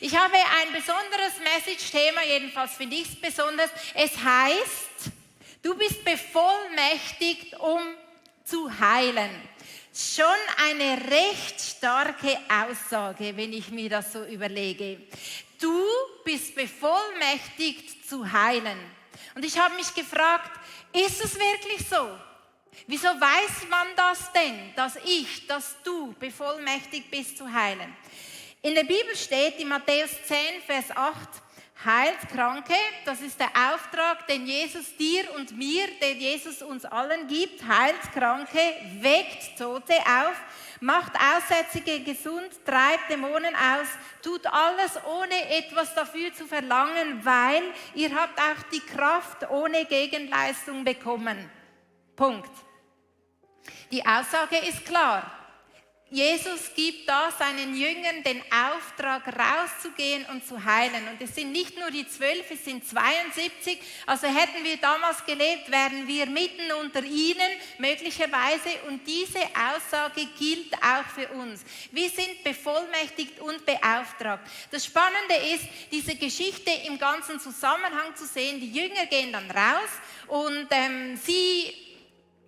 Ich habe ein besonderes Message-Thema, jedenfalls finde ich es besonders. Es heißt, du bist bevollmächtigt, um zu heilen. Schon eine recht starke Aussage, wenn ich mir das so überlege. Du bist bevollmächtigt zu heilen. Und ich habe mich gefragt, ist es wirklich so? Wieso weiß man das denn, dass du bevollmächtigt bist zu heilen? In der Bibel steht in Matthäus 10, Vers 8, heilt Kranke, das ist der Auftrag, den Jesus dir und mir, den Jesus uns allen gibt, heilt Kranke, weckt Tote auf, macht Aussätzige gesund, treibt Dämonen aus, tut alles ohne etwas dafür zu verlangen, weil ihr habt auch die Kraft ohne Gegenleistung bekommen. Punkt. Die Aussage ist klar. Jesus gibt da seinen Jüngern den Auftrag, rauszugehen und zu heilen. Und es sind nicht nur die 12, es sind 72. Also hätten wir damals gelebt, wären wir mitten unter ihnen, möglicherweise. Und diese Aussage gilt auch für uns. Wir sind bevollmächtigt und beauftragt. Das Spannende ist, diese Geschichte im ganzen Zusammenhang zu sehen. Die Jünger gehen dann raus und sie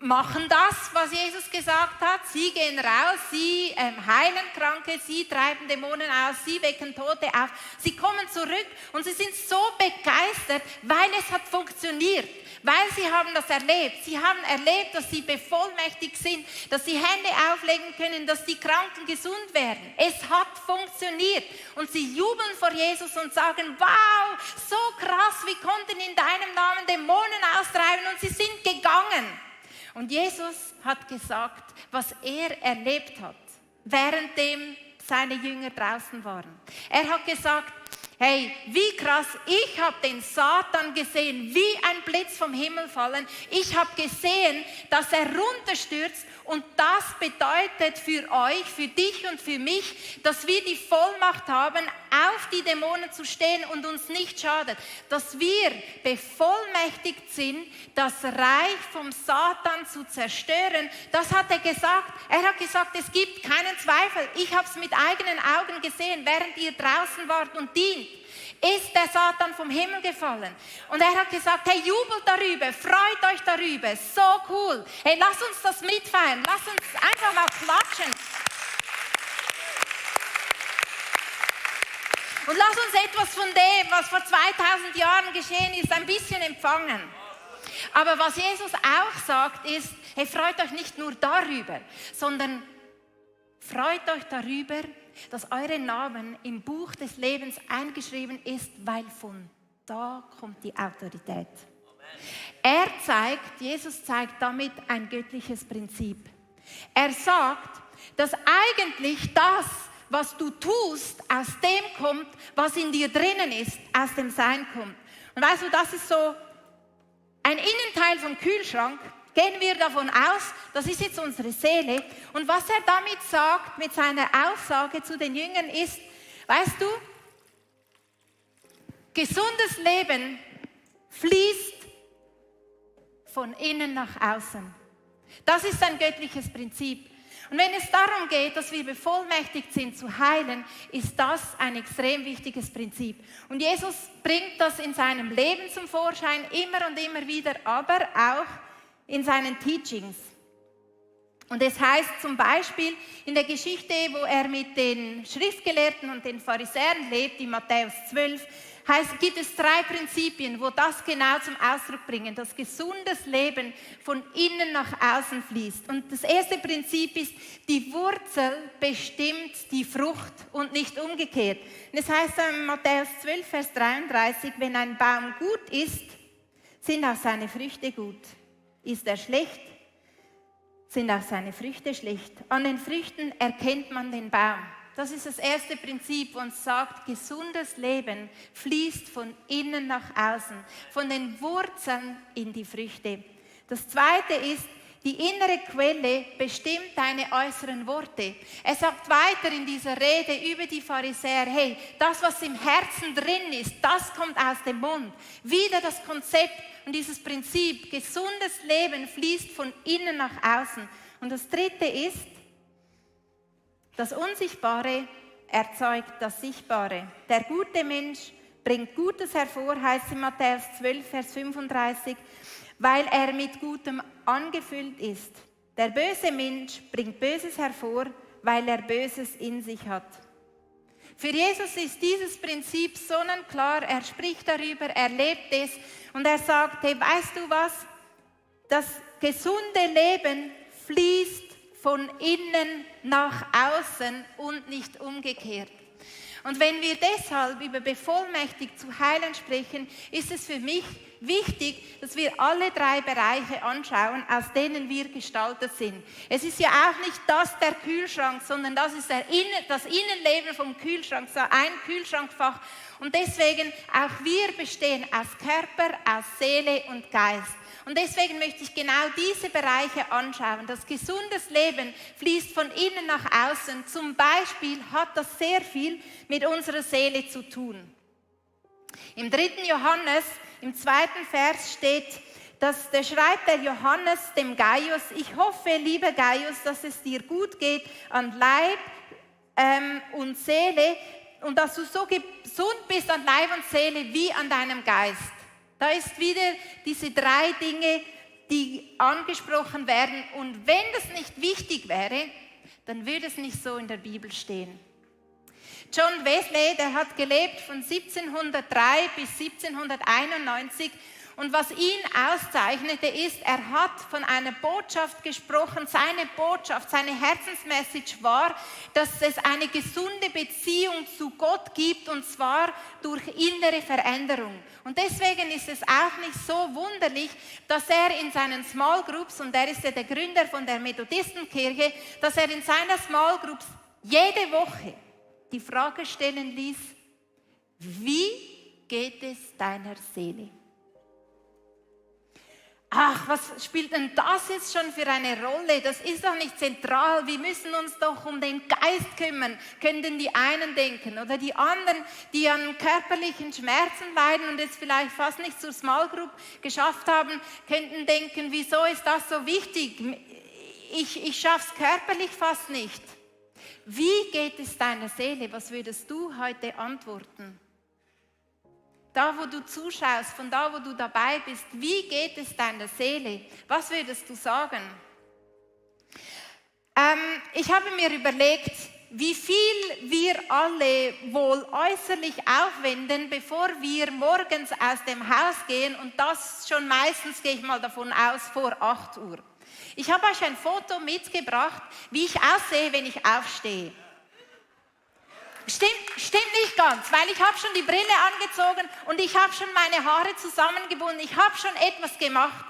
machen das, was Jesus gesagt hat. Sie gehen raus, sie heilen Kranke, sie treiben Dämonen aus, sie wecken Tote auf. Sie kommen zurück und sie sind so begeistert, weil es hat funktioniert. Weil sie haben das erlebt. Sie haben erlebt, dass sie bevollmächtigt sind, dass sie Hände auflegen können, dass die Kranken gesund werden. Es hat funktioniert. Und sie jubeln vor Jesus und sagen, wow, so krass, wir konnten in deinem Namen Dämonen austreiben und sie sind gegangen. Und Jesus hat gesagt, was er erlebt hat, währenddem seine Jünger draußen waren. Er hat gesagt, hey, wie krass, ich habe den Satan gesehen, wie ein Blitz vom Himmel fallen. Ich habe gesehen, dass er runterstürzt und das bedeutet für euch, für dich und für mich, dass wir die Vollmacht haben, auf die Dämonen zu stehen und uns nicht schadet. Dass wir bevollmächtigt sind, das Reich vom Satan zu zerstören. Das hat er gesagt. Er hat gesagt, es gibt keinen Zweifel. Ich habe es mit eigenen Augen gesehen, während ihr draußen wart und dient. Ist der Satan vom Himmel gefallen. Und er hat gesagt, hey, jubelt darüber, freut euch darüber, so cool. Hey, lasst uns das mitfeiern, lasst uns einfach mal klatschen. Und lasst uns etwas von dem, was vor 2000 Jahren geschehen ist, ein bisschen empfangen. Aber was Jesus auch sagt, ist, hey, freut euch nicht nur darüber, sondern freut euch darüber, dass eure Namen im Buch des Lebens eingeschrieben ist, weil von da kommt die Autorität. Jesus zeigt damit ein göttliches Prinzip. Er sagt, dass eigentlich das, was du tust, aus dem kommt, was in dir drinnen ist, aus dem Sein kommt. Und weißt du, das ist so ein Innenteil vom Kühlschrank. Gehen wir davon aus, das ist jetzt unsere Seele. Und was er damit sagt, mit seiner Aussage zu den Jüngern ist, weißt du, gesundes Leben fließt von innen nach außen. Das ist ein göttliches Prinzip. Und wenn es darum geht, dass wir bevollmächtigt sind zu heilen, ist das ein extrem wichtiges Prinzip. Und Jesus bringt das in seinem Leben zum Vorschein, immer und immer wieder, aber auch in seinen Teachings. Und es heißt zum Beispiel in der Geschichte, wo er mit den Schriftgelehrten und den Pharisäern lebt, in Matthäus 12, gibt es 3 Prinzipien, wo das genau zum Ausdruck bringen, dass gesundes Leben von innen nach außen fließt. Und das erste Prinzip ist, die Wurzel bestimmt die Frucht und nicht umgekehrt. Und es heißt in Matthäus 12, Vers 33, wenn ein Baum gut ist, sind auch seine Früchte gut. Ist er schlecht, sind auch seine Früchte schlecht. An den Früchten erkennt man den Baum. Das ist das erste Prinzip, das uns sagt, gesundes Leben fließt von innen nach außen, von den Wurzeln in die Früchte. Das zweite ist, die innere Quelle bestimmt deine äußeren Worte. Er sagt weiter in dieser Rede über die Pharisäer, hey, das, was im Herzen drin ist, das kommt aus dem Mund. Wieder das Konzept und dieses Prinzip, gesundes Leben fließt von innen nach außen. Und das dritte ist, das Unsichtbare erzeugt das Sichtbare. Der gute Mensch bringt Gutes hervor, heißt in Matthäus 12, Vers 35, weil er mit Gutem angefüllt ist. Der böse Mensch bringt Böses hervor, weil er Böses in sich hat. Für Jesus ist dieses Prinzip sonnenklar, er spricht darüber, er lebt es und er sagt, hey, weißt du was? Das gesunde Leben fließt von innen nach außen und nicht umgekehrt. Und wenn wir deshalb über bevollmächtigt zu heilen sprechen, ist es für mich wichtig, dass wir alle 3 Bereiche anschauen, aus denen wir gestaltet sind. Es ist ja auch nicht das der Kühlschrank, sondern das ist das Innenleben vom Kühlschrank, so ein Kühlschrankfach. Und deswegen auch wir bestehen aus Körper, aus Seele und Geist. Und deswegen möchte ich genau diese Bereiche anschauen. Das gesundes Leben fließt von innen nach außen. Zum Beispiel hat das sehr viel mit unserer Seele zu tun. Im 3. Johannes, im 2. Vers steht, da schreibt der Johannes dem Gaius, ich hoffe, lieber Gaius, dass es dir gut geht an Leib und Seele und dass du so gesund bist an Leib und Seele wie an deinem Geist. Da ist wieder diese 3 Dinge, die angesprochen werden. Und wenn das nicht wichtig wäre, dann würde es nicht so in der Bibel stehen. John Wesley, der hat gelebt von 1703 bis 1791. Und was ihn auszeichnete, ist, er hat von einer Botschaft gesprochen. Seine Botschaft, seine Herzensmessage war, dass es eine gesunde Beziehung zu Gott gibt, und zwar durch innere Veränderung. Und deswegen ist es auch nicht so wunderlich, dass er in seinen Small Groups, und er ist ja der Gründer von der Methodistenkirche, dass er in seiner Small Groups jede Woche die Frage stellen ließ, wie geht es deiner Seele? Ach, was spielt denn das jetzt schon für eine Rolle? Das ist doch nicht zentral. Wir müssen uns doch um den Geist kümmern, könnten die einen denken. Oder die anderen, die an körperlichen Schmerzen leiden und es vielleicht fast nicht zur Small Group geschafft haben, könnten denken, wieso ist das so wichtig? Ich schaffe es körperlich fast nicht. Wie geht es deiner Seele? Was würdest du heute antworten? Da, wo du zuschaust, von da, wo du dabei bist, wie geht es deiner Seele? Was würdest du sagen? Ich habe mir überlegt, wie viel wir alle wohl äußerlich aufwenden, bevor wir morgens aus dem Haus gehen, und das schon meistens, gehe ich mal davon aus, vor 8 Uhr. Ich habe euch ein Foto mitgebracht, wie ich aussehe, wenn ich aufstehe. Stimmt nicht ganz, weil ich habe schon die Brille angezogen und ich habe schon meine Haare zusammengebunden, ich habe schon etwas gemacht.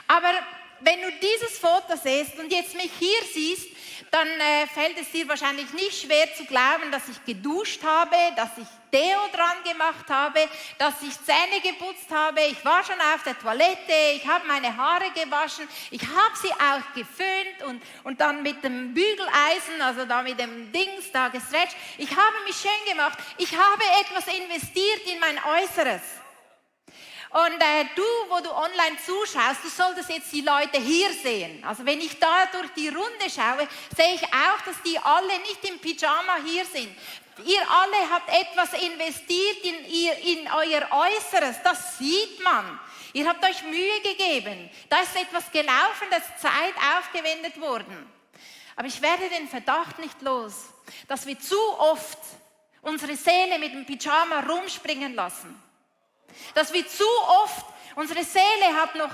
Aber wenn du dieses Foto siehst und jetzt mich hier siehst, dann fällt es dir wahrscheinlich nicht schwer zu glauben, dass ich geduscht habe, dass ich Deo dran gemacht habe, dass ich Zähne geputzt habe, ich war schon auf der Toilette, ich habe meine Haare gewaschen, ich habe sie auch geföhnt und dann mit dem Bügeleisen, also da mit dem Dings da gestretcht. Ich habe mich schön gemacht, ich habe etwas investiert in mein Äußeres. Und du, wo du online zuschaust, du solltest jetzt die Leute hier sehen. Also wenn ich da durch die Runde schaue, sehe ich auch, dass die alle nicht im Pyjama hier sind. Ihr alle habt etwas investiert in euer Äußeres, das sieht man. Ihr habt euch Mühe gegeben. Da ist etwas gelaufen, da ist Zeit aufgewendet worden. Aber ich werde den Verdacht nicht los, dass wir zu oft unsere Seele mit dem Pyjama rumspringen lassen. Dass wir zu oft, unsere Seele hat noch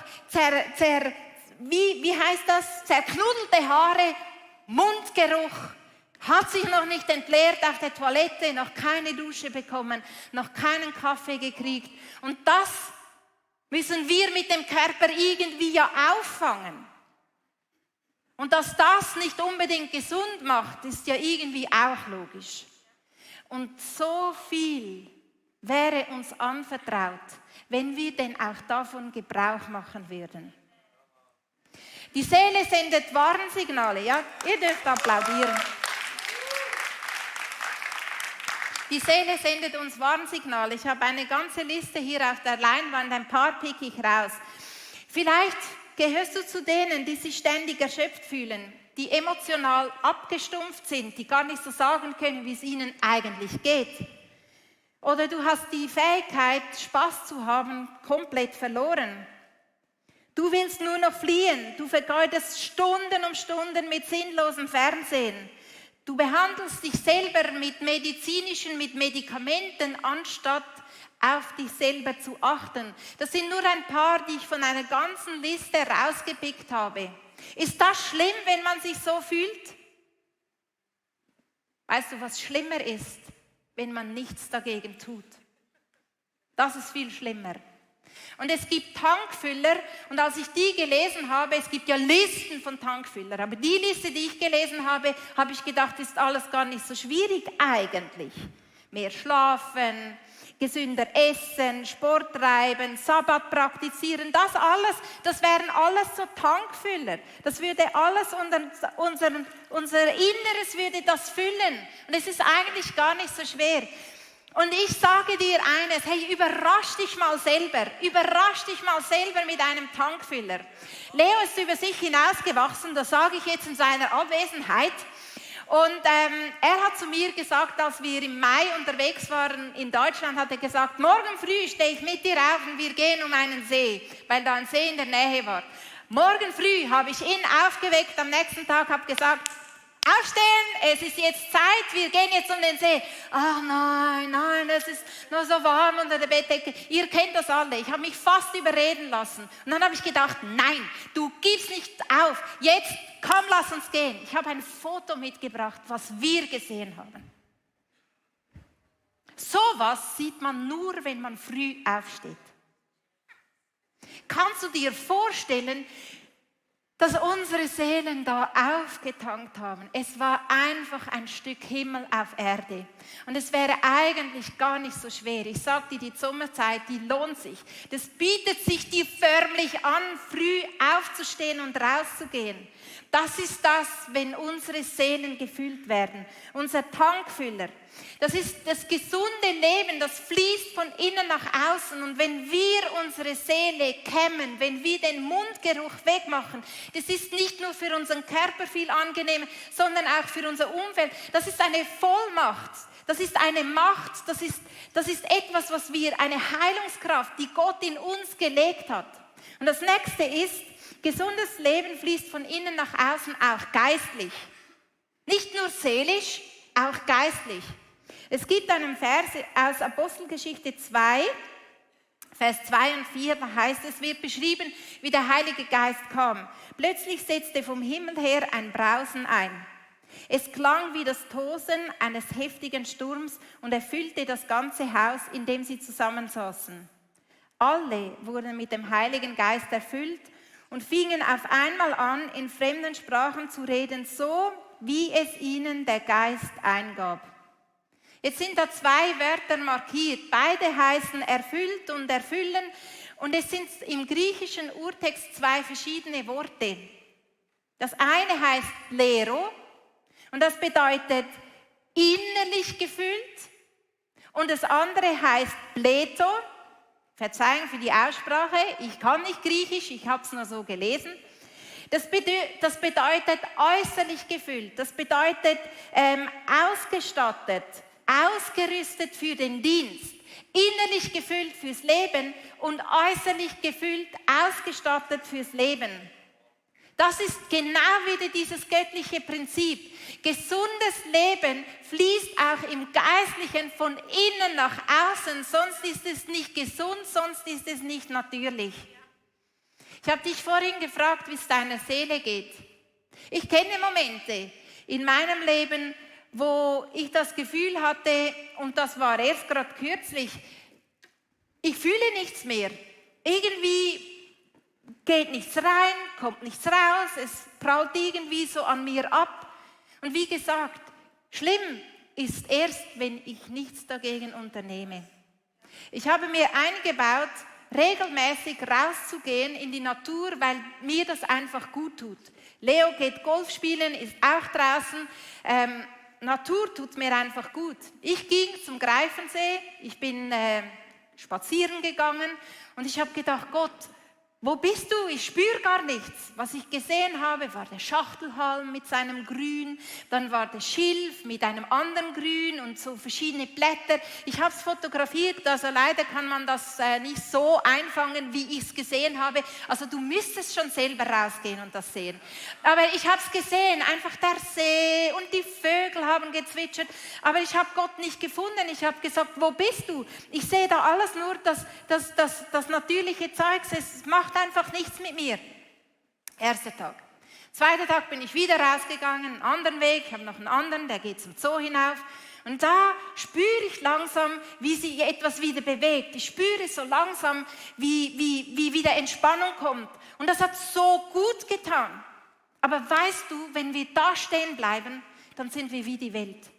zerknuddelte Haare, Mundgeruch, hat sich noch nicht entleert auf der Toilette, noch keine Dusche bekommen, noch keinen Kaffee gekriegt. Und das müssen wir mit dem Körper irgendwie ja auffangen. Und dass das nicht unbedingt gesund macht, ist ja irgendwie auch logisch. Und so viel wäre uns anvertraut, wenn wir denn auch davon Gebrauch machen würden. Die Seele sendet Warnsignale, ja? Ihr dürft applaudieren. Die Seele sendet uns Warnsignale. Ich habe eine ganze Liste hier auf der Leinwand, ein paar picke ich raus. Vielleicht gehörst du zu denen, die sich ständig erschöpft fühlen, die emotional abgestumpft sind, die gar nicht so sagen können, wie es ihnen eigentlich geht. Oder du hast die Fähigkeit, Spaß zu haben, komplett verloren. Du willst nur noch fliehen. Du vergeudest Stunden um Stunden mit sinnlosem Fernsehen. Du behandelst dich selber mit Medikamenten, anstatt auf dich selber zu achten. Das sind nur ein paar, die ich von einer ganzen Liste rausgepickt habe. Ist das schlimm, wenn man sich so fühlt? Weißt du, was schlimmer ist? Wenn man nichts dagegen tut. Das ist viel schlimmer. Und es gibt Tankfüller, und als ich die gelesen habe, es gibt ja Listen von Tankfüllern, aber die Liste, die ich gelesen habe, habe ich gedacht, ist alles gar nicht so schwierig eigentlich. Mehr schlafen, gesünder essen, Sport treiben, Sabbat praktizieren, das alles, das wären alles so Tankfüller. Das würde alles, unser Inneres würde das füllen. Und es ist eigentlich gar nicht so schwer. Und ich sage dir eines, hey, überrasch dich mal selber mit einem Tankfüller. Leo ist über sich hinausgewachsen, das sage ich jetzt in seiner Abwesenheit. Und er hat zu mir gesagt, als wir im Mai unterwegs waren in Deutschland, hat er gesagt, morgen früh stehe ich mit dir auf und wir gehen um einen See, weil da ein See in der Nähe war. Morgen früh habe ich ihn aufgeweckt, am nächsten Tag habe gesagt, aufstehen, es ist jetzt Zeit, wir gehen jetzt um den See. Ach nein, es ist noch so warm unter der Bettdecke. Ihr kennt das alle, ich habe mich fast überreden lassen. Und dann habe ich gedacht, nein, du gibst nicht auf, jetzt komm, lass uns gehen. Ich habe ein Foto mitgebracht, was wir gesehen haben. Sowas sieht man nur, wenn man früh aufsteht. Kannst du dir vorstellen, dass unsere Seelen da aufgetankt haben? Es war einfach ein Stück Himmel auf Erde. Und es wäre eigentlich gar nicht so schwer. Ich sage dir, die Sommerzeit, die lohnt sich. Das bietet sich dir förmlich an, früh aufzustehen und rauszugehen. Das ist das, wenn unsere Seelen gefüllt werden. Unser Tankfüller. Das ist das gesunde Leben, das fließt von innen nach außen. Und wenn wir unsere Seele kämmen, wenn wir den Mundgeruch wegmachen, das ist nicht nur für unseren Körper viel angenehmer, sondern auch für unser Umfeld. Das ist eine Vollmacht, das ist eine Macht, das ist etwas, was wir, eine Heilungskraft, die Gott in uns gelegt hat. Und das nächste ist, gesundes Leben fließt von innen nach außen auch geistlich. Nicht nur seelisch, auch geistlich. Es gibt einen Vers aus Apostelgeschichte 2, Vers 2 und 4, da heißt es, wird beschrieben, wie der Heilige Geist kam. Plötzlich setzte vom Himmel her ein Brausen ein. Es klang wie das Tosen eines heftigen Sturms und erfüllte das ganze Haus, in dem sie zusammensaßen. Alle wurden mit dem Heiligen Geist erfüllt und fingen auf einmal an, in fremden Sprachen zu reden, so wie es ihnen der Geist eingab. Jetzt sind da zwei Wörter markiert. Beide heißen erfüllt und erfüllen. Und es sind im griechischen Urtext zwei verschiedene Worte. Das eine heißt plero und das bedeutet innerlich gefüllt. Und das andere heißt pleto. Verzeihung für die Aussprache, ich kann nicht Griechisch, ich habe es nur so gelesen. Das bedeutet äußerlich gefüllt, das bedeutet ausgestattet, ausgerüstet für den Dienst, innerlich gefüllt fürs Leben und äußerlich gefüllt, ausgestattet fürs Leben. Das ist genau wieder dieses göttliche Prinzip. Gesundes Leben fließt auch im Geistlichen von innen nach außen, sonst ist es nicht gesund, sonst ist es nicht natürlich. Ich habe dich vorhin gefragt, wie es deiner Seele geht. Ich kenne Momente in meinem Leben, wo ich das Gefühl hatte, und das war erst gerade kürzlich, ich fühle nichts mehr. Irgendwie geht nichts rein, kommt nichts raus, es prallt irgendwie so an mir ab. Und wie gesagt, schlimm ist erst, wenn ich nichts dagegen unternehme. Ich habe mir eingebaut, regelmäßig rauszugehen in die Natur, weil mir das einfach gut tut. Leo geht Golf spielen, ist auch draußen. Natur tut mir einfach gut. Ich ging zum Greifensee, ich bin spazieren gegangen und ich habe gedacht, Gott, wo bist du? Ich spüre gar nichts. Was ich gesehen habe, war der Schachtelhalm mit seinem Grün, dann war der Schilf mit einem anderen Grün und so verschiedene Blätter. Ich habe es fotografiert, also leider kann man das nicht so einfangen, wie ich es gesehen habe. Also du müsstest schon selber rausgehen und das sehen. Aber ich habe es gesehen, einfach der See und die Vögel haben gezwitschert. Aber ich habe Gott nicht gefunden. Ich habe gesagt, wo bist du? Ich sehe da alles nur das natürliche Zeugs, es macht einfach nichts mit mir. Erster Tag. Zweiter Tag bin ich wieder rausgegangen, einen anderen Weg, ich habe noch einen anderen, der geht zum Zoo hinauf. Und da spüre ich langsam, wie sich etwas wieder bewegt. Ich spüre so langsam, wie wieder Entspannung kommt. Und das hat so gut getan. Aber weißt du, wenn wir da stehen bleiben, dann sind wir wie die Welt.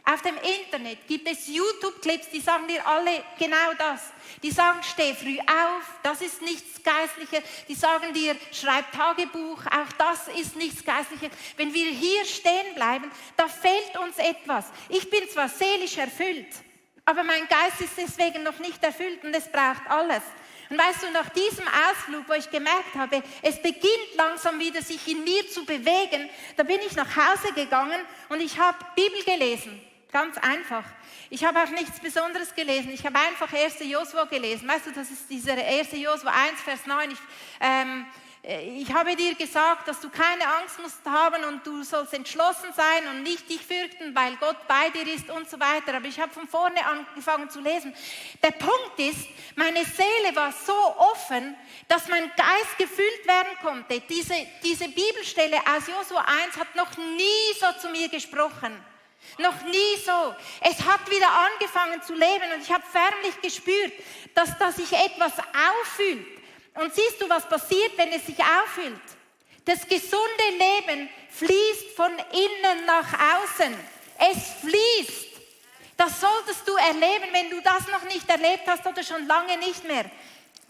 Auf dem Internet gibt es YouTube-Clips, die sagen dir alle genau das. Die sagen, steh früh auf, das ist nichts Geistliches. Die sagen dir, schreib Tagebuch, auch das ist nichts Geistliches. Wenn wir hier stehen bleiben, da fehlt uns etwas. Ich bin zwar seelisch erfüllt, aber mein Geist ist deswegen noch nicht erfüllt und es braucht alles. Und weißt du, nach diesem Ausflug, wo ich gemerkt habe, es beginnt langsam wieder sich in mir zu bewegen, da bin ich nach Hause gegangen und ich habe Bibel gelesen. Ganz einfach. Ich habe auch nichts Besonderes gelesen. Ich habe einfach 1. Josua gelesen. Weißt du, das ist dieser 1. Josua 1, Vers 9. Ich habe dir gesagt, dass du keine Angst musst haben und du sollst entschlossen sein und nicht dich fürchten, weil Gott bei dir ist und so weiter. Aber ich habe von vorne angefangen zu lesen. Der Punkt ist, meine Seele war so offen, dass mein Geist gefüllt werden konnte. Diese Bibelstelle aus Josua 1 hat noch nie so zu mir gesprochen. Noch nie so. Es hat wieder angefangen zu leben und ich habe förmlich gespürt, dass sich etwas auffüllt. Und siehst du, was passiert, wenn es sich auffüllt? Das gesunde Leben fließt von innen nach außen. Es fließt. Das solltest du erleben, wenn du das noch nicht erlebt hast oder schon lange nicht mehr.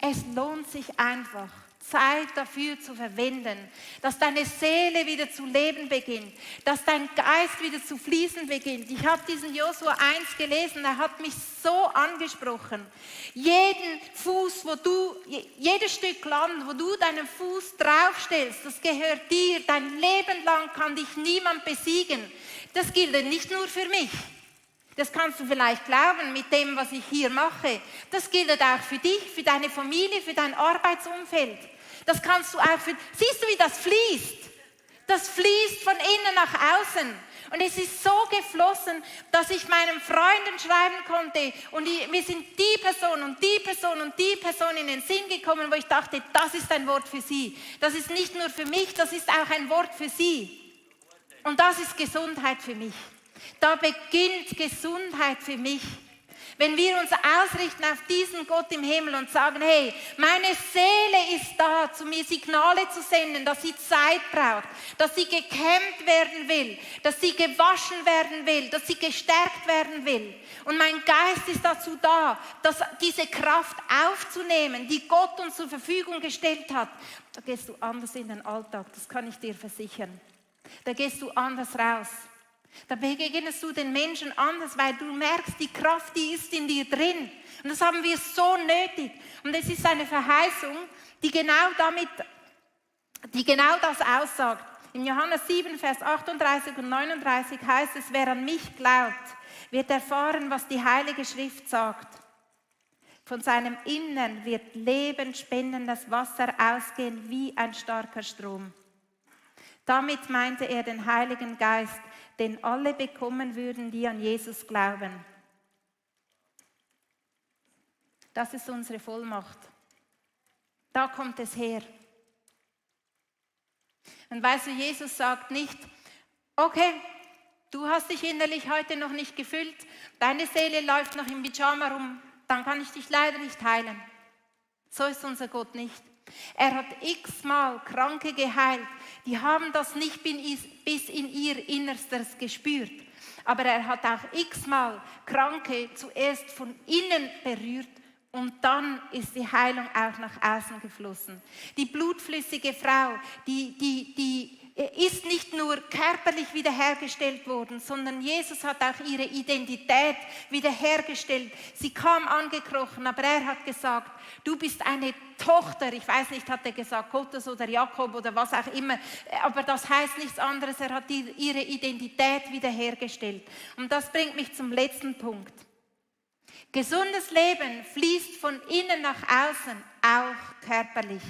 Es lohnt sich einfach, Zeit dafür zu verwenden, dass deine Seele wieder zu leben beginnt, dass dein Geist wieder zu fließen beginnt. Ich habe diesen Josua 1 gelesen, er hat mich so angesprochen. Jeden Fuß, jedes Stück Land, wo du deinen Fuß draufstellst, das gehört dir. Dein Leben lang kann dich niemand besiegen. Das gilt nicht nur für mich. Das kannst du vielleicht glauben mit dem, was ich hier mache. Das gilt auch für dich, für deine Familie, für dein Arbeitsumfeld. Das kannst du auch für... Siehst du, wie das fließt? Das fließt von innen nach außen. Und es ist so geflossen, dass ich meinen Freunden schreiben konnte. Und mir sind die Person und die Person und die Person in den Sinn gekommen, wo ich dachte, das ist ein Wort für sie. Das ist nicht nur für mich, das ist auch ein Wort für sie. Und das ist Gesundheit für mich. Da beginnt Gesundheit für mich. Wenn wir uns ausrichten auf diesen Gott im Himmel und sagen, hey, meine Seele ist da, zu mir Signale zu senden, dass sie Zeit braucht, dass sie gekämmt werden will, dass sie gewaschen werden will, dass sie gestärkt werden will. Und mein Geist ist dazu da, diese Kraft aufzunehmen, die Gott uns zur Verfügung gestellt hat. Da gehst du anders in den Alltag, das kann ich dir versichern. Da gehst du anders raus. Da begegnest du den Menschen anders, weil du merkst, die Kraft, die ist in dir drin. Und das haben wir so nötig. Und es ist eine Verheißung, die genau das aussagt. In Johannes 7, Vers 38 und 39 heißt es, wer an mich glaubt, wird erfahren, was die Heilige Schrift sagt. Von seinem Innern wird lebensspendendes Wasser ausgehen wie ein starker Strom. Damit meinte er den Heiligen Geist, den alle bekommen würden, die an Jesus glauben. Das ist unsere Vollmacht. Da kommt es her. Und weißt du, Jesus sagt nicht, okay, du hast dich innerlich heute noch nicht gefüllt, deine Seele läuft noch im Pyjama rum, dann kann ich dich leider nicht heilen. So ist unser Gott nicht. Er hat x-mal Kranke geheilt, die haben das nicht bis in ihr Innerstes gespürt. Aber er hat auch x-mal Kranke zuerst von innen berührt und dann ist die Heilung auch nach außen geflossen. Die blutflüssige Frau, die ist nicht nur körperlich wiederhergestellt worden, sondern Jesus hat auch ihre Identität wiederhergestellt. Sie kam angekrochen, aber er hat gesagt, du bist eine Tochter, ich weiß nicht, hat er gesagt, Gottes oder Jakob oder was auch immer, aber das heißt nichts anderes, er hat ihre Identität wiederhergestellt. Und das bringt mich zum letzten Punkt. Gesundes Leben fließt von innen nach außen, auch körperlich.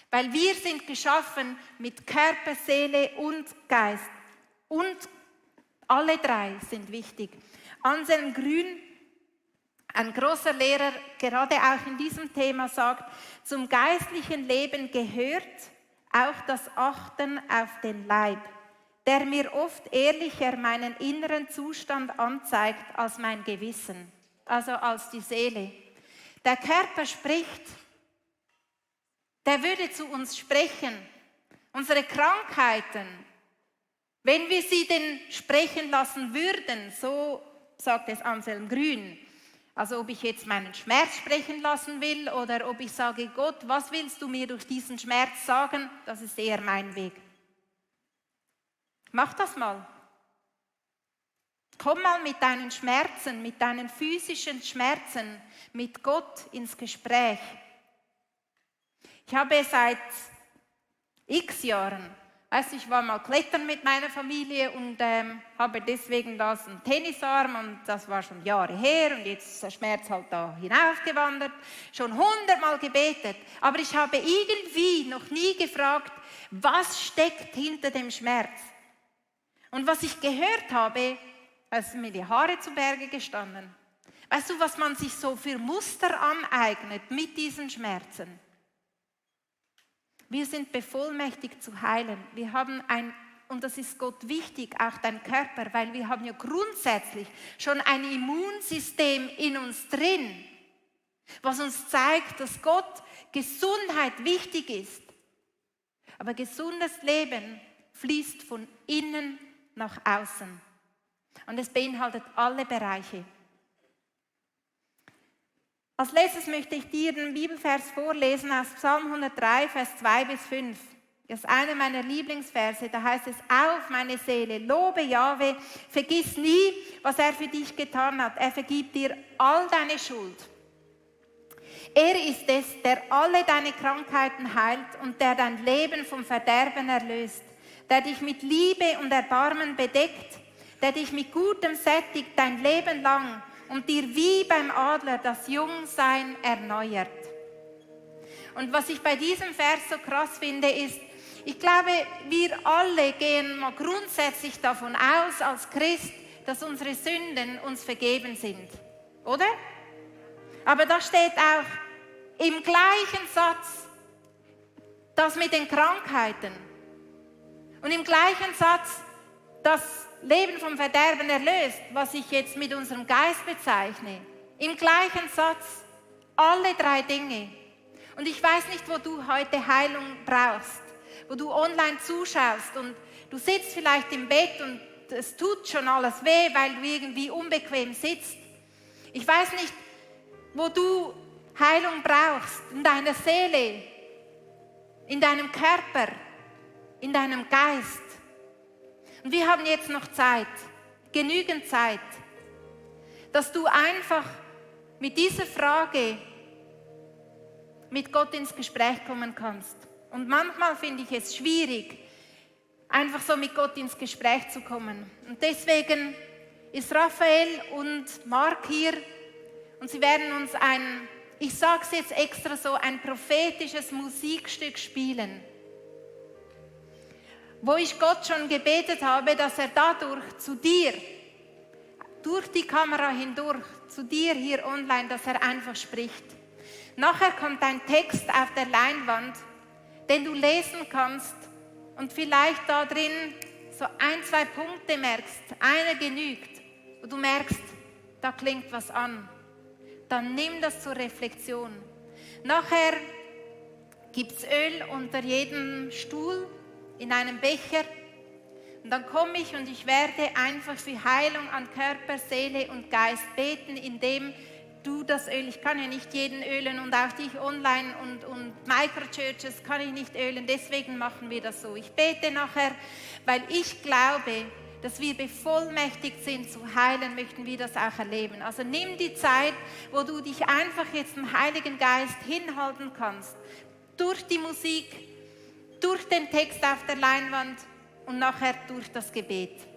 Weil wir sind geschaffen mit Körper, Seele und Geist. Und alle drei sind wichtig. Anselm Grün, ein großer Lehrer, gerade auch in diesem Thema, sagt, zum geistlichen Leben gehört auch das Achten auf den Leib, der mir oft ehrlicher meinen inneren Zustand anzeigt als mein Gewissen, also als die Seele. Der Körper spricht, der würde zu uns sprechen. Unsere Krankheiten, wenn wir sie denn sprechen lassen würden, so sagt es Anselm Grün, also ob ich jetzt meinen Schmerz sprechen lassen will oder ob ich sage, Gott, was willst du mir durch diesen Schmerz sagen, das ist eher mein Weg. Mach das mal. Komm mal mit deinen Schmerzen, mit deinen physischen Schmerzen, mit Gott ins Gespräch. Ich habe seit x Jahren, ich war mal klettern mit meiner Familie und habe deswegen das einen Tennisarm und das war schon Jahre her und jetzt ist der Schmerz halt da hinaufgewandert, schon 100-mal gebetet, aber ich habe irgendwie noch nie gefragt, was steckt hinter dem Schmerz. Und was ich gehört habe, sind mir die Haare zu Berge gestanden. Weißt du, was man sich so für Muster aneignet mit diesen Schmerzen? Wir sind bevollmächtigt zu heilen. Wir haben und das ist Gott wichtig, auch dein Körper, weil wir haben ja grundsätzlich schon ein Immunsystem in uns drin, was uns zeigt, dass Gott Gesundheit wichtig ist. Aber gesundes Leben fließt von innen nach außen. Und es beinhaltet alle Bereiche. Als letztes möchte ich dir den Bibelvers vorlesen aus Psalm 103, Vers 2 bis 5. Das ist einer meiner Lieblingsverse. Da heißt es, auf meine Seele, lobe Jahwe, vergiss nie, was er für dich getan hat. Er vergibt dir all deine Schuld. Er ist es, der alle deine Krankheiten heilt und der dein Leben vom Verderben erlöst, der dich mit Liebe und Erbarmen bedeckt, der dich mit Gutem sättigt dein Leben lang und dir wie beim Adler das Jungsein erneuert. Und was ich bei diesem Vers so krass finde, ist, ich glaube, wir alle gehen mal grundsätzlich davon aus, als Christ, dass unsere Sünden uns vergeben sind. Oder? Aber da steht auch im gleichen Satz das mit den Krankheiten. Und im gleichen Satz das Leben vom Verderben erlöst, was ich jetzt mit unserem Geist bezeichne. Im gleichen Satz alle drei Dinge. Und ich weiß nicht, wo du heute Heilung brauchst, wo du online zuschaust und du sitzt vielleicht im Bett und es tut schon alles weh, weil du irgendwie unbequem sitzt. Ich weiß nicht, wo du Heilung brauchst, in deiner Seele, in deinem Körper, in deinem Geist. Und wir haben jetzt noch Zeit, genügend Zeit, dass du einfach mit dieser Frage mit Gott ins Gespräch kommen kannst. Und manchmal finde ich es schwierig, einfach so mit Gott ins Gespräch zu kommen. Und deswegen ist Raphael und Mark hier und sie werden uns ich sage es jetzt extra so, ein prophetisches Musikstück spielen, wo ich Gott schon gebetet habe, dass er dadurch zu dir, durch die Kamera hindurch, zu dir hier online, dass er einfach spricht. Nachher kommt ein Text auf der Leinwand, den du lesen kannst und vielleicht da drin so 1, 2 Punkte merkst, einer genügt, wo du merkst, da klingt was an. Dann nimm das zur Reflexion. Nachher gibt es Öl unter jedem Stuhl in einem Becher. Und dann komme ich und ich werde einfach für Heilung an Körper, Seele und Geist beten, indem du das Öl, ich kann ja nicht jeden ölen und auch dich online und Microchurches kann ich nicht ölen, deswegen machen wir das so. Ich bete nachher, weil ich glaube, dass wir bevollmächtigt sind zu heilen, möchten wir das auch erleben. Also nimm die Zeit, wo du dich einfach jetzt dem Heiligen Geist hinhalten kannst, durch die Musik, durch den Text auf der Leinwand und nachher durch das Gebet.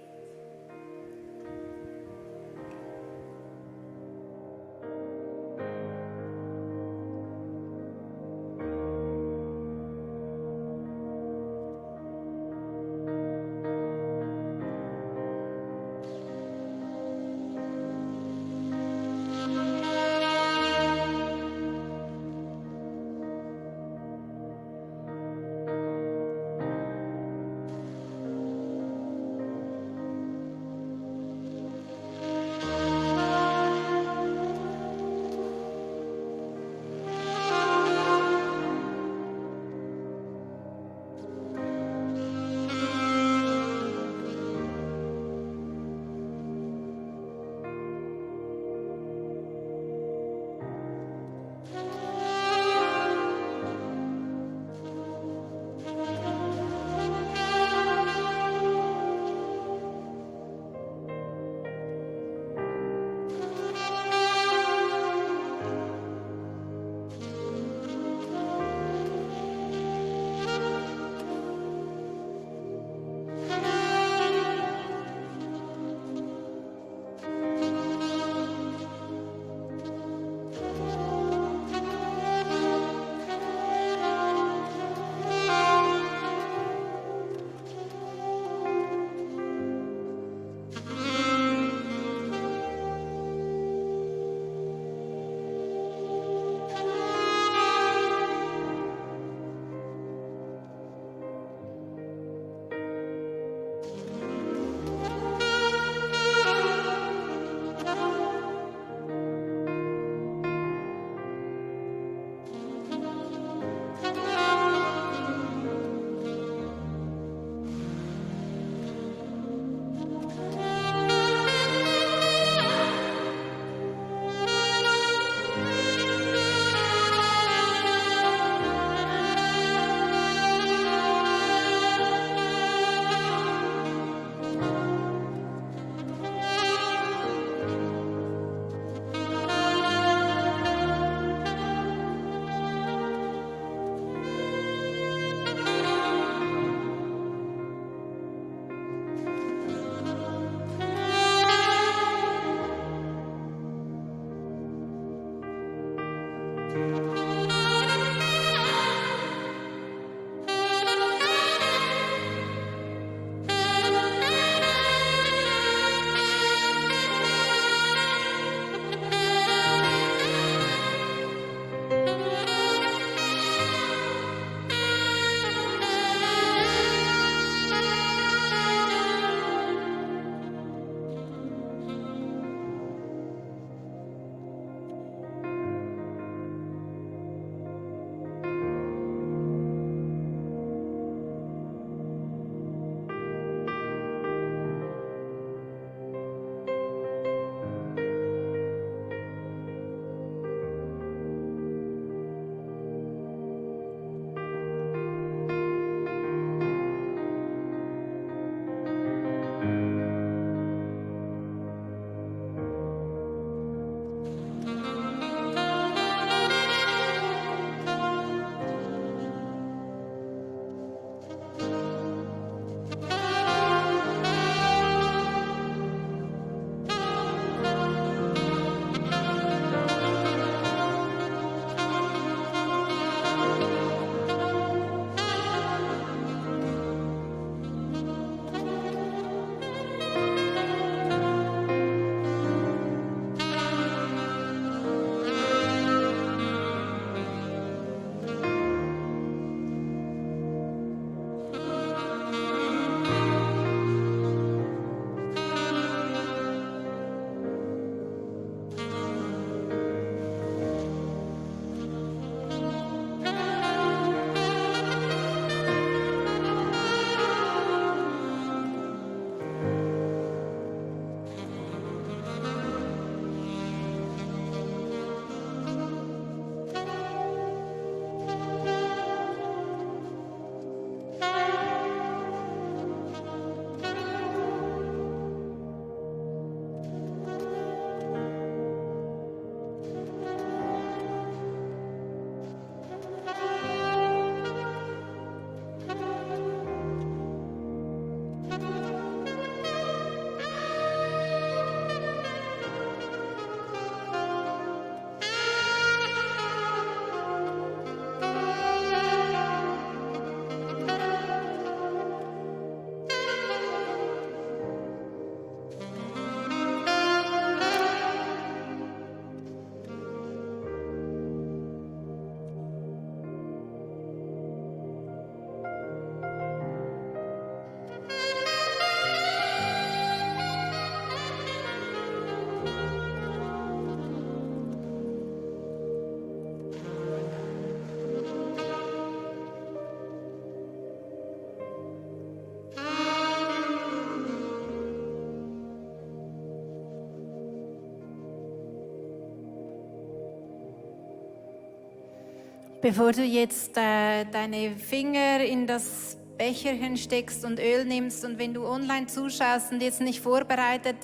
Bevor du jetzt deine Finger in das Becherchen steckst und Öl nimmst und wenn du online zuschaust und jetzt nicht vorbereitet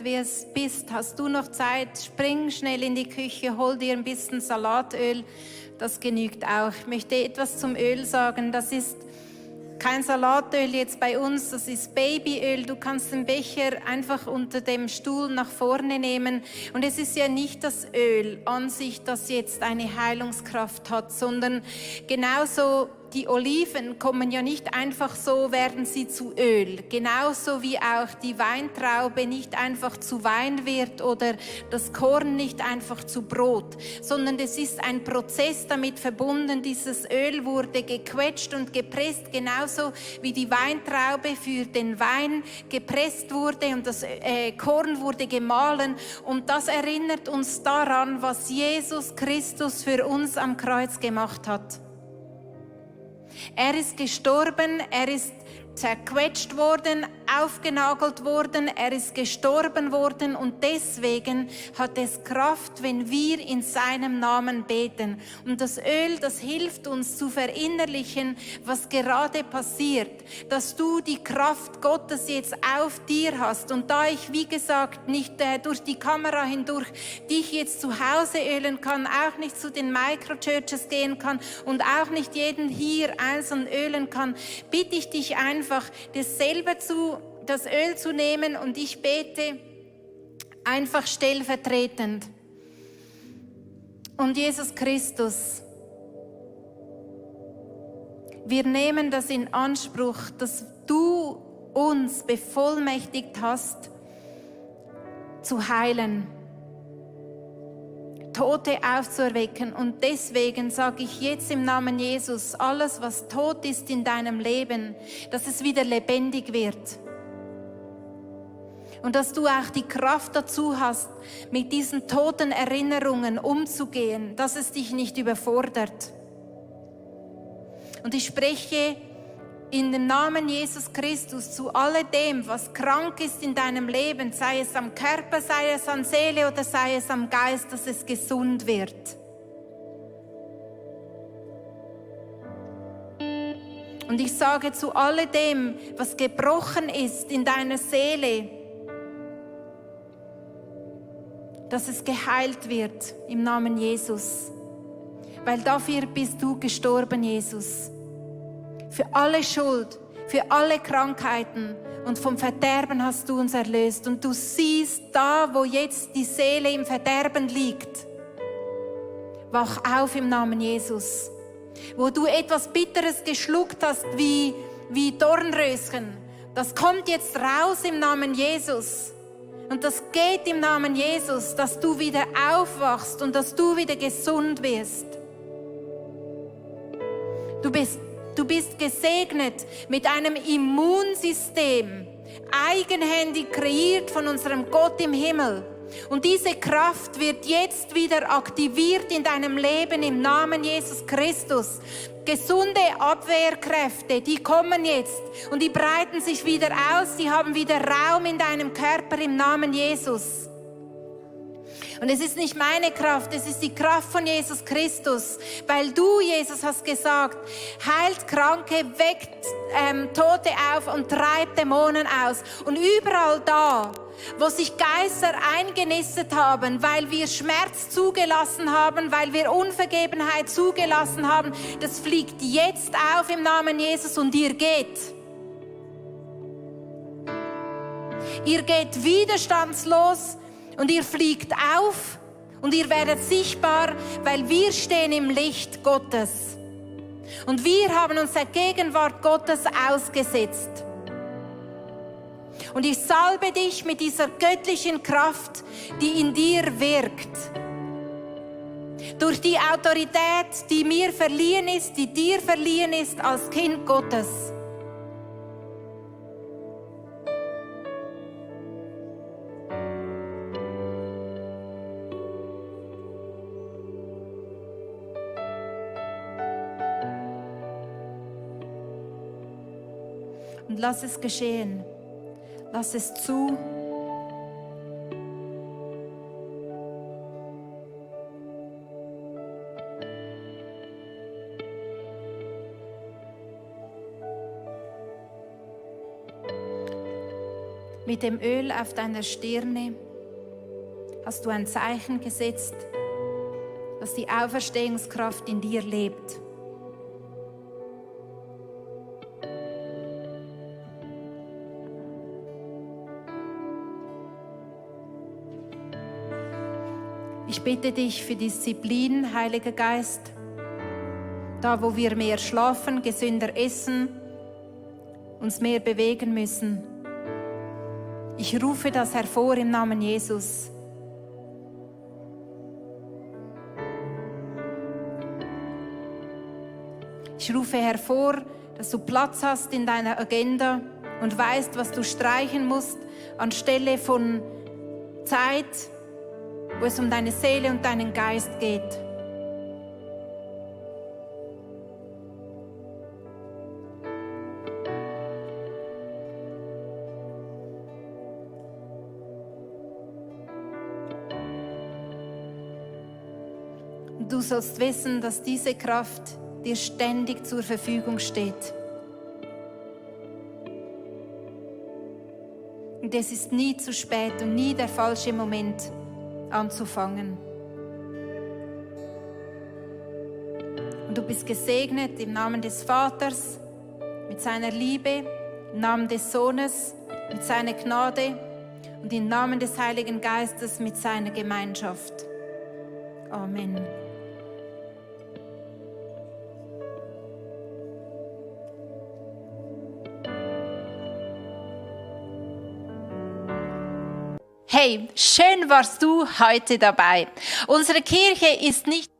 bist, hast du noch Zeit, spring schnell in die Küche, hol dir ein bisschen Salatöl, das genügt auch. Ich möchte etwas zum Öl sagen, das ist kein Salatöl jetzt bei uns, das ist Babyöl. Du kannst den Becher einfach unter dem Stuhl nach vorne nehmen. Und es ist ja nicht das Öl an sich, das jetzt eine Heilungskraft hat, sondern genauso die Oliven kommen ja nicht einfach so, werden sie zu Öl. Genauso wie auch die Weintraube nicht einfach zu Wein wird oder das Korn nicht einfach zu Brot, sondern es ist ein Prozess damit verbunden. Dieses Öl wurde gequetscht und gepresst, genauso wie die Weintraube für den Wein gepresst wurde und das Korn wurde gemahlen. Und das erinnert uns daran, was Jesus Christus für uns am Kreuz gemacht hat. Er ist gestorben, er ist zerquetscht worden, aufgenagelt worden, er ist gestorben worden und deswegen hat es Kraft, wenn wir in seinem Namen beten. Und das Öl, das hilft uns zu verinnerlichen, was gerade passiert, dass du die Kraft Gottes jetzt auf dir hast. Und da ich, wie gesagt, nicht durch die Kamera hindurch dich jetzt zu Hause ölen kann, auch nicht zu den Microchurches gehen kann und auch nicht jeden hier einzeln ölen kann, bitte ich dich einfach, das Öl zu nehmen und ich bete einfach stellvertretend. Und Jesus Christus, wir nehmen das in Anspruch, dass du uns bevollmächtigt hast, zu heilen, Tote aufzuerwecken. Und deswegen sage ich jetzt im Namen Jesus, alles, was tot ist in deinem Leben, dass es wieder lebendig wird. Und dass du auch die Kraft dazu hast, mit diesen toten Erinnerungen umzugehen, dass es dich nicht überfordert. Und ich spreche in dem Namen Jesus Christus zu alledem, was krank ist in deinem Leben, sei es am Körper, sei es an Seele oder sei es am Geist, dass es gesund wird. Und ich sage zu alledem, was gebrochen ist in deiner Seele, dass es geheilt wird im Namen Jesus. Weil dafür bist du gestorben, Jesus. Für alle Schuld, für alle Krankheiten und vom Verderben hast du uns erlöst. Und du siehst da, wo jetzt die Seele im Verderben liegt, wach auf im Namen Jesus. Wo du etwas Bitteres geschluckt hast, wie Dornröschen, das kommt jetzt raus im Namen Jesus. Und das geht im Namen Jesus, dass du wieder aufwachst und dass du wieder gesund wirst. Du bist gesegnet mit einem Immunsystem, eigenhändig kreiert von unserem Gott im Himmel. Und diese Kraft wird jetzt wieder aktiviert in deinem Leben im Namen Jesus Christus. Gesunde Abwehrkräfte, die kommen jetzt und die breiten sich wieder aus, die haben wieder Raum in deinem Körper im Namen Jesus. Und es ist nicht meine Kraft, es ist die Kraft von Jesus Christus, weil du, Jesus, hast gesagt, heilt Kranke, weckt Tote auf und treibt Dämonen aus. Und überall da, wo sich Geister eingenistet haben, weil wir Schmerz zugelassen haben, weil wir Unvergebenheit zugelassen haben, das fliegt jetzt auf im Namen Jesus und ihr geht. Ihr geht widerstandslos und ihr fliegt auf und ihr werdet sichtbar, weil wir stehen im Licht Gottes. Und wir haben uns der Gegenwart Gottes ausgesetzt. Und ich salbe dich mit dieser göttlichen Kraft, die in dir wirkt. Durch die Autorität, die mir verliehen ist, die dir verliehen ist als Kind Gottes. Und lass es geschehen. Lass es zu. Mit dem Öl auf deiner Stirne hast du ein Zeichen gesetzt, dass die Auferstehungskraft in dir lebt. Ich bitte dich für Disziplin, Heiliger Geist, da wo wir mehr schlafen, gesünder essen, uns mehr bewegen müssen. Ich rufe das hervor im Namen Jesus. Ich rufe hervor, dass du Platz hast in deiner Agenda und weißt, was du streichen musst, anstelle von Zeit, wo es um deine Seele und deinen Geist geht. Und du sollst wissen, dass diese Kraft dir ständig zur Verfügung steht. Und es ist nie zu spät und nie der falsche Moment, anzufangen. Und du bist gesegnet im Namen des Vaters, mit seiner Liebe, im Namen des Sohnes, mit seiner Gnade und im Namen des Heiligen Geistes mit seiner Gemeinschaft. Amen. Hey, schön warst du heute dabei. Unsere Kirche ist nicht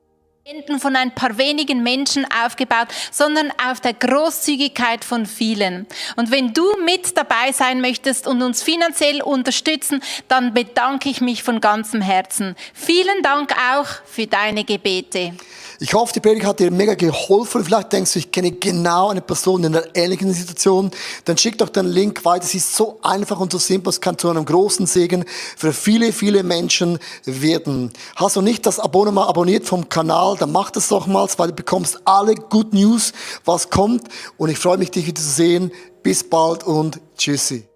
von ein paar wenigen Menschen aufgebaut, sondern auf der Großzügigkeit von vielen. Und wenn du mit dabei sein möchtest und uns finanziell unterstützen, dann bedanke ich mich von ganzem Herzen. Vielen Dank auch für deine Gebete. Ich hoffe, die Predigt hat dir mega geholfen. Vielleicht denkst du, ich kenne genau eine Person in einer ähnlichen Situation. Dann schick doch den Link weiter. Es ist so einfach und so simpel. Es kann zu einem großen Segen für viele, viele Menschen werden. Hast du nicht das Abonnement abonniert vom Kanal, dann mach das doch mal, weil du bekommst alle Good News, was kommt. Und ich freue mich, dich wieder zu sehen. Bis bald und tschüssi.